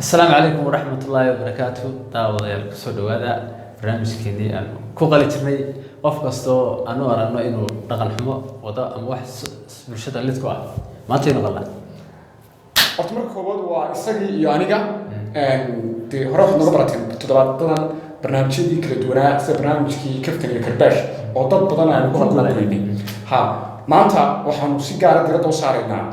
Asalaamu calaykum waraxmat ullaahi wabarakaatu. Daawadayaal, kusoo dhawaada barnaamijkeenii aan ku qali jirnay qof kastoo aan u aragno inuu dhaqan xumo wado ama wax bulshada lid ku ah. Maantaynu qalnaa. Horta marka koowaad waa isagii iyo aniga. Dee hore waxaad nooga barateen toddobaadadan barnaamijyadii kala duwanaa, sida barnaamijkii Kaftan iyo Karbaash oo dad badan aanu ku gogoynay. Ha, maanta waxaanu si gaara diradda u saaraynaa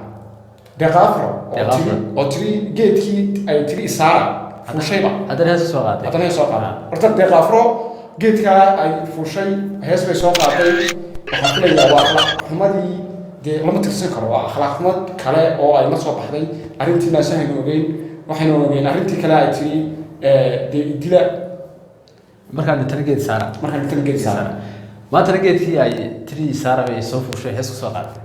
Deeqa Afro oo Deeqa tiri Afro. Oo tiri geedkii ay tiri isaara fuushayba. Haddana hees soo qaaday. Haddana hees soo qaaday. Horta Deeqa Afro geedkaa ay fuushay hees bay soo qaaday. Waxaan filayaa waa akhlaaq xumadii, dee lama tirsan karo, waa akhlaaq xumad kale oo ay la soo baxday. Arrintiinaas haynu ogeyn, waxaynu ogeyn arrintii kale ay tiri dee idila. Markaan dhintana geed saara. Markaan dhintana geed saara. Maantana geedkii ay tiri saara bay soo fuushay, hees kusoo qaaday.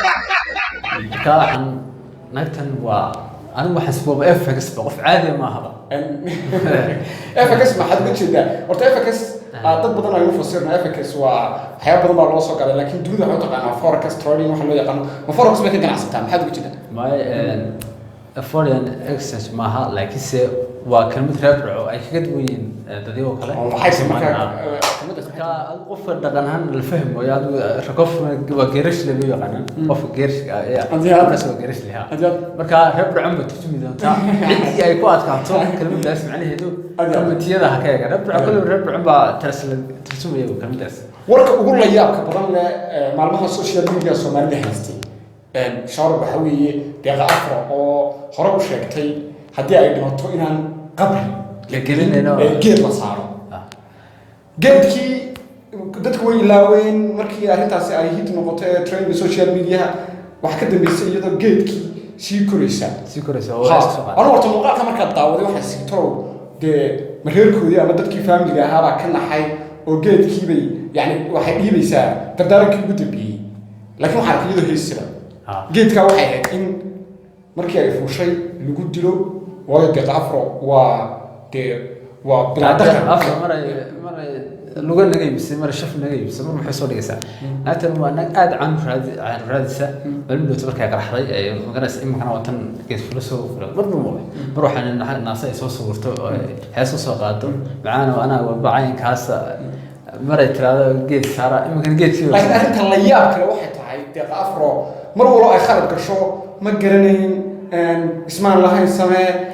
Marka waxaan naagtan waa anigu waxaan isbooba FX ba, qof caadiya maahaba. FX maxaad uga jeedaa horta? FX dad badan ayuu fasirna. FX waa waxyaaba badan baa loo soo galay, laakiin dunida waxay u taqaanaa forex trading waxa loo yaqaano. Ma forex bay ka ganacsataa? Maxaad uga jeedaa? My foreign exchange maaha, laakiinse waa kelmad reer Burco ay kaga duwan yihiin dadyagoo kale. Oo maxay markaa kelmaddaas? Marka adigu qofka dhaqan ahaan la fahmayo, adigu qof waa geerashle bay u yaqaanaan qofka geerashka ayaa. Haddii aad- Markaas waa geerashle, ha. Haddii aad- Marka reer Burco ba turjumi doontaa ciddii ay ku adkaato kelmadaas macnaheedu. Haddii aad- Commentiyada ha ka eega. Reer Burco kulli reer Burco baa tarjumaya kelmadaas. Warka ugu la yaabka badan leh maalmaha social media Soomaalida haystay shawr waxa weeye Deeqa Afro oo hore u sheegtay haddii ay dhimato inaan qabri la gelinayno. Ee geed la saaro. Geedkii dadku way ilaaween markii arrintaasi ay hit noqotay ee trending social mediaha. Waxaa ka dambeysay iyadoo geedkii sii koraysa. Sii koraysa oo hees kusoo qaaday. Anu horta muuqaalka markaad daawaday waxaa sii talow dee mareerkoodii ama dadkii faamiliga ahaabaa ka naxay oo geedkiibay yani waxay dhiibaysaa dardaarankii ugu dambeeyey, laakiin waxaa arkay iyadoo heysaba. Geedkaa waxay ahayd in markii ay fuushay lagu dilo, waayo Deeqa Afro waa dee waa bilaa dhaqan. Afka maray luga naga iibisay, maray shaf naga iibisay, mar maxay soo dhigaysaa? Naagtan waa naag aad caan raadi caan raadisa. Maalin dhowto markay qaraxday ay maganaysa, iminkana waa tan geed fula soo fula. Marba mar waxaan naasa ay soo sawirto oo ay hees usoo qaado macaana anaa walba caynkaasa, maray tiraahdo geed saara, iminkana geedkii. Laakiin arrintan la yaab kale waxay tahay Deeqa Afro mar walbo ay khalad gasho ma garanayn ismaan lahayn samee.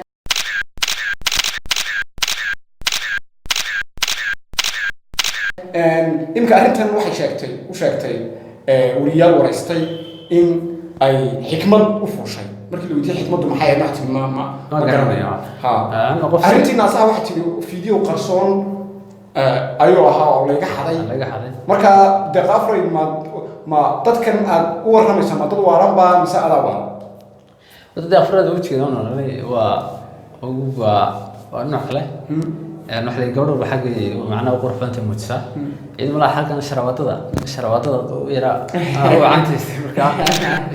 Iminka arrintan waxay sheegtay u sheegtay weriyaal waraystay in ay xikmad u fuushay. Markii la weydiiyey xikmaddu maxay ahayd, waxay tiri ma Ma garanayo. Ha. Ama qof arrintii naasaha waxay tiri video qarsoon ayuu ahaa oo layga xaday. Laga xaday. Marka Deeqa Afray, ma dadkan aad u warramaysa ma dad waalan baa mise adaa waalan? Wadada afraad wejigeeda oo nololay waa ugu waa nooc kale. Waxa la gabadh walba xagga macnaha u qurux badantay muujisaa. Ciid malaha xaggan sharabaadada u yara u cantaysay. Marka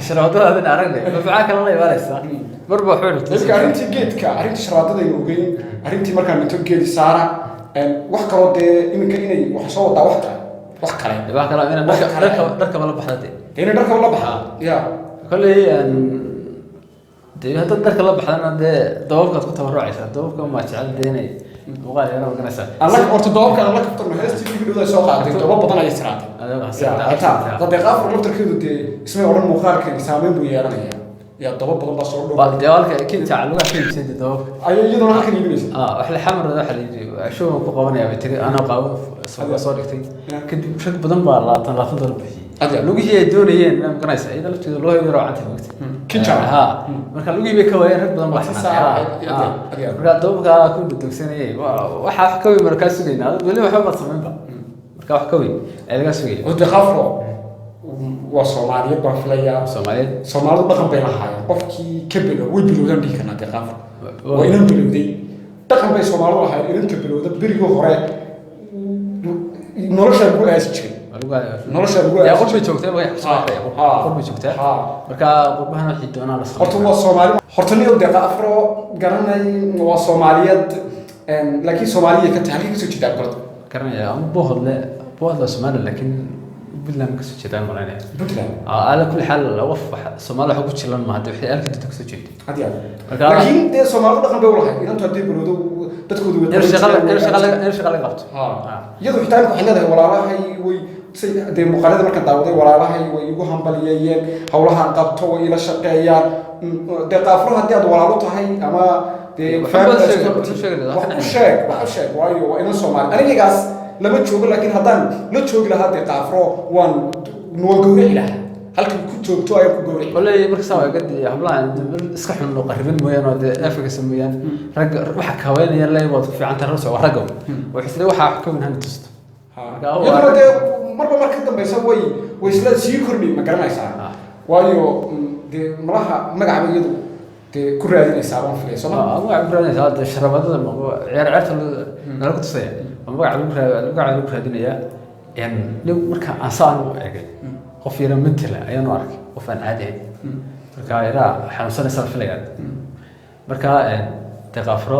sharabaadada adin aragnay maxaa kale la imaanaysaa marba waxbay rabtaa. Iminka arrintii geedka, arrintii sharabaadadaynu ogeyn, arrintii markaan dhinto geedi saara, wax kaloo dee iminka inay wax soo wadaa, wax kale, wax kale. Wax kale inay Wax dharka kale. Dharkaba la baxda dee. Dee inay dharkaba la baxda ya. Kolley dee haddaad dharka la baxdana dee dababkaad ku tabarucaysaa, dababka maa jecel dee inay muuqaal yara maganaysaa. Aan la horta dababka aan la kaftarno. Heestii ugu dhowdaa soo qaaday daba badan ayay tiraatay. Xitaa Deeqa Afro laftarkeedu dee ismay odhan muuqaalkani saameyn buu yeelanaya ya, daba badan baa soo dhow. Dee halka kinta lugaha ka iibsay dee dababka. Ayay iyaduna halkan iibinaysa. Wax la xamar waxa la yidhi show ku qabanaya bay tiri, anoo qaawan soo dhigtay. Kadib rag badan baa 20 20 doolar bixiyey. Lugihii ay doonayeen ma garanaysa, iyada lafteeda loo yaro cantay mogta. Kinja. Ha, marka lugihii bay ka waayeen, rag badan baa Waa si xanaaqay. saar ahayd, Marka dababka ku dhudugsanayay waxa wax ka weyn markaa sugaynaa. Adigu weli waxba maad samaynba, marka wax ka weyn ayaa laga sugaya. Horta Deeqa Afro waa Soomaaliyeed baan filayaa. Soomaaliyeed. Soomaalidu dhaqan bay lahaayeen, qofkii ka bilow way bilowdaan dhihi karnaa. Deeqa Afro waa inan bilowday, dhaqan bay Soomaalidu lahaayeen. Inanta bilowda berigii hore noloshaa lagu aasi jiray. Nolosha lagu Yaa aasi qurbay jiray. joogtay way qurbay joogtaa. Marka qurbahana wixii doonaa la Horta sameeyaa. waa Soomaali horta niyo Deeqa Afro garanay waa Soomaaliyeed, laakiin Soomaaliya ka tahay, halkii kasoo jeedaa golada? Garanaya ama bohodle Ku hadla Soomaali, laakiin Puntland ka soo jeedaan malaynaya. Puntland. Ala kulli xaal, qof Soomaali wax ku jilan ma hadda waxay halka dadka ka soo jeedo. Had iyo aad. Marka- Laakiin dee Soomaalidu dhaqan bay u lahayd, inantu haddii bilowdo dadkoodu way in qaban shaqa jireen, in shaqa in shaqa laga qabto. Ha. Iyadu xitaa imika waxay leedahay walaalahay way say dee muuqaalada markaan daawaday, walaalahay way igu hambaliyeeyeen, howlahaan qabto way ila shaqeeyaan. Dee qaafro haddii aad walaalo tahay ama dee Wax family u sheeg, aad wax u sheeg, wax u sheeg, wax u sheeg, waayo waa inan Soomaali. Anigagaas lama joogo, laakiin haddaan la joogi lahaa dee qaafro waan gowrici lahaa, halkan ku joogto ayaan ku gowrici lahaa. Wallaahi marka saa waa gadi hablaha iska xun oo qarriban mooyaan oo dee Afrika sameeyaan, ragga waxa kaweynaya leey waad ku fiican tahay rasuul waa ragga waxay isla waxa wax ka weyn hana tusto. Marka waa- Iyaduna dee marba marka dambeysa way isla sii kordhi, ma garanaysaa? Waayo dee malaha magacba iyadu dee ku raadinaysaa baan filaya, soo ma? Magaca ku raadinaysaa hadda sharabadada ciyaar ciyaarta nalagu tusaya waa magaca lagu magaca lagu raadinayaa. Nin marka aan saan u eegay, qof yara mentala ayaan u arkay, qof aan caadi ahayn. Marka yaraa xanuunsanaysaa filayaa. Marka dee qaafro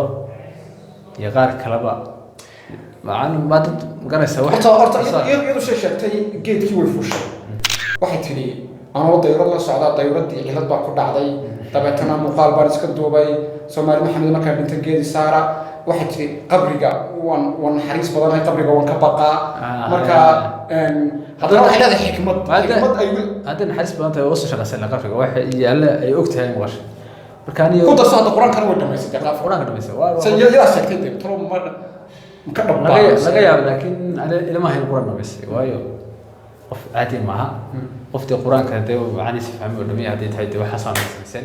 iyo qaar kaleba macaan ma dad maganaysaa wax. Horta iyadu shay sheegtay, geedkii way fuushay. Waxay tidhi anoo dayurad la socdaa, dayuradii cilad baa ku dhacday, dabeetana muuqaal baan iska duubay. Soomaali Maxamed markaa dhinta geedi saara. Waxay tidhi qabriga waan naxariis badanahay, qabriga waan ka baqaa. Marka haddana waxay leedahay xikmad xikmad ay Hadday naxariis badan tahay oo soo shaqaysan qabriga waxa yaalla ay og tahay maqasha. Marka aniga ku darso hadda Qur-aankana way dhamaysatay qaaf. Qur-aanka dhamaysay waa Se iyadaa sheegtay dee talo ma ka dhabbaa. Laga yaabo, laakiin ani ilmaha hayn Qur-aan dhamaysay, waayo qof caadi maaha. Qof dee Qur-aanka dee macanihiisa fahmay oo dhamay hadday tahay dee waxaas aan samaysan,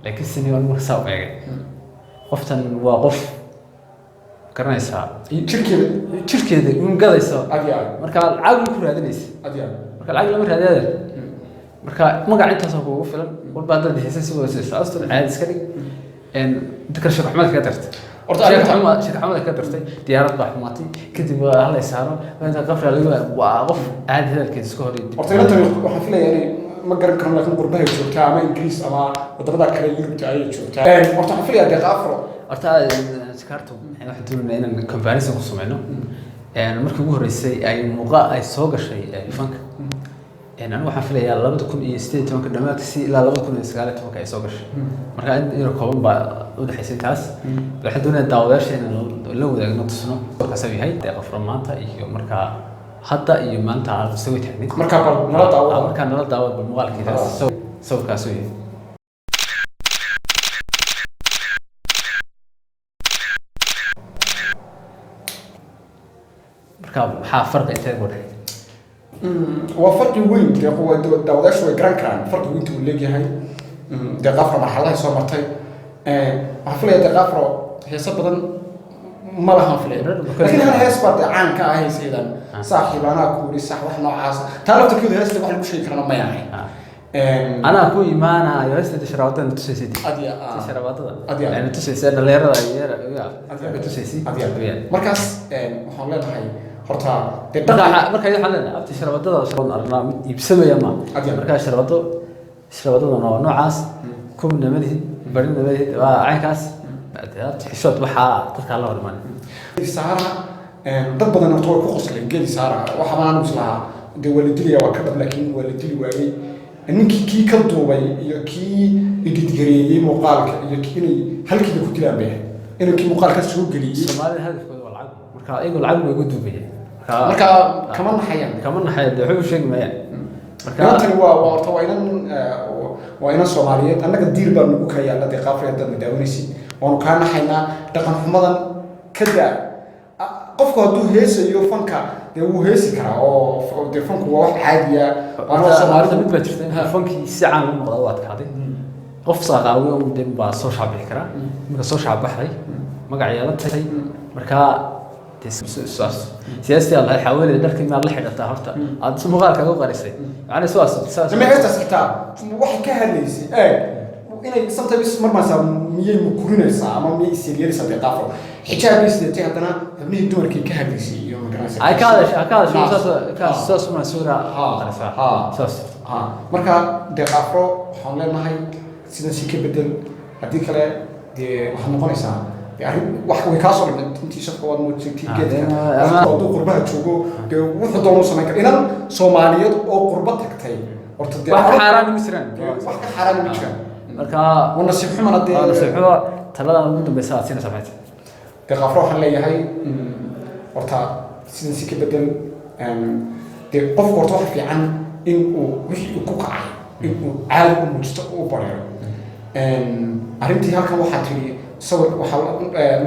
laakiin sini waan marka saa u eegay, qoftan waa qof garanaysaa jirkeeda jirkeeda un gadayso. Aad iyo aad. Marka lacag ku raadinaysa. Aad iyo aad. Marka lacag lama raadiyaade, marka magac intaasoo kugu filan walba haddaad heysa si wada astun caadi iska dhig. Inta kale sheeko xumaad kaga dartay. Horta sheeko sheeko xumaad kaga dartay, diyaarad baa xumaatay, kadib waa hala saaro inta qafra lagu waa qof caadi hadalkeeda iska hor iyo dib. Horta inantani waxaan filayaa inay, ma garan karo, laakiin qurbahay joogtaa ama Ingiriis ama wadamada kale Yurubta ayay joogtaa. Horta waxaan filayaa Deeqa Afro Horta Jakarta waxaan doonaynaa inaan comparison ku sameyno. Markii ugu horreysay ay muuqa ay soo gashay fanka, anigu waxaan filayaa 2018 dhammaadkiisii ilaa 2019 ay soo gashay. Marka in yar kooban baa u dhexaysay intaas. Waxaan doonayaa daawadayaasha inaan la wadaagno, tusno warkaas uu yahay Deeqa Afro maanta iyo markaa hadda iyo maanta aan soo taagnin. Markaa bal nala daawada. Markaa nala daawada bal muuqaalkiisaas sawirkaas uu yahay. Marka maxaa farqi intee ku dhexeeya? Waa farqi weyn dee daawadayaashu way garan karaan farqigu inta uu leegyahay. Deeqa Afro marxaladahay soo martay. Waxaan filaya Deeqa Afro heeso badan ma lahan filaya, laakiin hal hees baa dee caan ka ah heesadan saaxiib anaa ku yidhi sax wax noocaas, taa laftarkeedu heesta wax lagu sheegi karana may ahayn. Anaa ku imaanayo heesta sharabaadada tusaysay. Aad iyo aad. Sharabaadada Aad iyo aad. yani tusaysay dhalinyarada iyo Aad iyo aad. tusaysay. Aad iyo aad. Weyaan. Markaas waxaan leenahay horta dee marka dhaqan marka waxaan leenahay abti sharabadada sharabad arnaa mid iibsamaya ma Aad iyo aad. Marka sharabadaduna waa noocaas, kubna ma lihid, barina ma lihid, waa caynkaas. Abti xishood waxaa dadkaa la hor imanay. Geedi saara, dad badan horta way ku qosleen geedi saara. Waxa baan anigu islahaa dee waa la dilaya, waa ka dhab, laakiin waa la dili waayey. Ninkii kii ka duubay iyo kii editgareeyey muuqaalka iyo kii inay halkiiba ku dilaan bay ahayd, inay kii muuqaalka soo geliyey. Soomaalida hadafkooda waa lacag, marka iyagu lacag bay ugu duubayeen. Marka kama naxayaan. Kama naxaya dee, waxba u sheegi maayaan marka. Inantani waa horta waa inan waa inan Soomaaliyeed. Annaga diir baa nagu kala yaalla. Dee qaafri haddaad na daawanaysid, waanu kaa naxaynaa. Dhaqan xumadan ka daa. Qofku hadduu heesayo fanka dee wuu heesi karaa oo dee fanku waa wax caadiya waana horta Soomaalida mid baa jirta in fankii si caan u noqda u adkaaday. Qof saaqaawi un dee baa soo shaabixi karaa. Marka soo shaabaxday magac yeelatay, markaa dee saas siyaastii aad lahayd xawaalida dharkii maad la xidhataa horta aad si muuqaalkaaga u qarisay, macnaa sidaas saas. Sama heestaas xitaa waxay ka hadlaysay eeg inay sometimes marmaasaa miyay mukurinaysaa ama miyay isyeelyeelaysaa. Dee qaafo xijaab bay sidatay, haddana xubnihii dumarkay ka hadlaysay iyo magaranaysaa. Ay ka hadashay saas ka saas uma suura qarisaa saas. Ha, marka dee qaafro waxaan leenahay sidan si ka bedel, haddii kale dee waxaad noqonaysaa Dee arrin wax way kaa soo dhigmay intii shafka waad muujisay, tii geedka. Hadduu qurbaha joogo, dee wuxuu doonuu samayn kara. Inan Soomaaliyeed oo qurba tagtay horta dee Wax ka xaaraan ma jiraan. Dee wax ka xaaraan ma jiraan. Marka waa nasiib xumana dee. Waa nasiib xumo. Taladan ugu dambeysa aad siinaysaa maxay tahay? Dee Qaafro waxaan leeyahay, horta sidan si ka bedel. Dee qofku horta waxa fiican in uu wixii uu ku kacay in uu caadi u muujisto, u bareero. Arrintii halkan waxaa tidhi sawir waxaa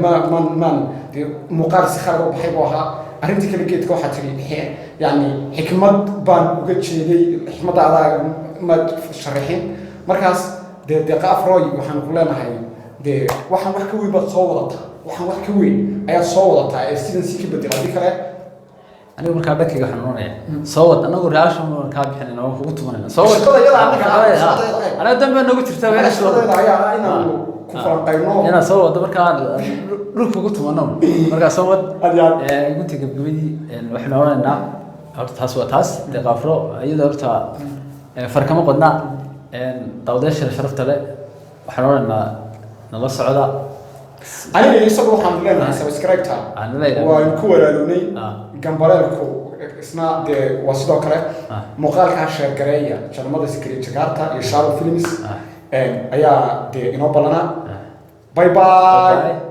ma man man dee muuqaal si khalad u baxay buu ahaa. Arrintii kale geedka waxaa tidhi yani xikmad baan uga jeeday, xikmadda adaa maad sharaxin. Markaas dee Deeqa Afroy waxaan ku leenahay, dee waxaan wax ka weyn baad soo wadataa, waxaan wax ka weyn ayaad soo wadataa ee sidan si ka bedel, haddii kale. Anigu markaa dhankayga waxaan oranaya, soo wad, anagu reaction baan kaa bixinayna, waan kugu tumanayna, soo wad. Shaqada iyada annaga ah, shaqada iyada ah. Anaga dambe nagu jirta waa inaad soo wad. Shaqadeeda ayaa ah inaanu ku falanqayno. Inaad soo wado, markaa dhulka kugu tumano, markaa soo wad. Aad iyo aad. Gunta gabgabadii waxaynu odhanaynaa horta taas waa taas. Dee Qaafro iyada horta farkama qodna. Daawadayaasha sharafta leh waxaan odhanaynaa nala socda. Aniga iyo isagu waxaan leenahay subscribe-ta Aan leeyahay. Waanu ku walaalownay. Gambaleelku isna dee waa sidoo kale. Muuqaalkaa share gareeya, janamada Sikriye Jakarta iyo Shadow Films ayaa dee inoo ballanaa. Bye bye. Bye.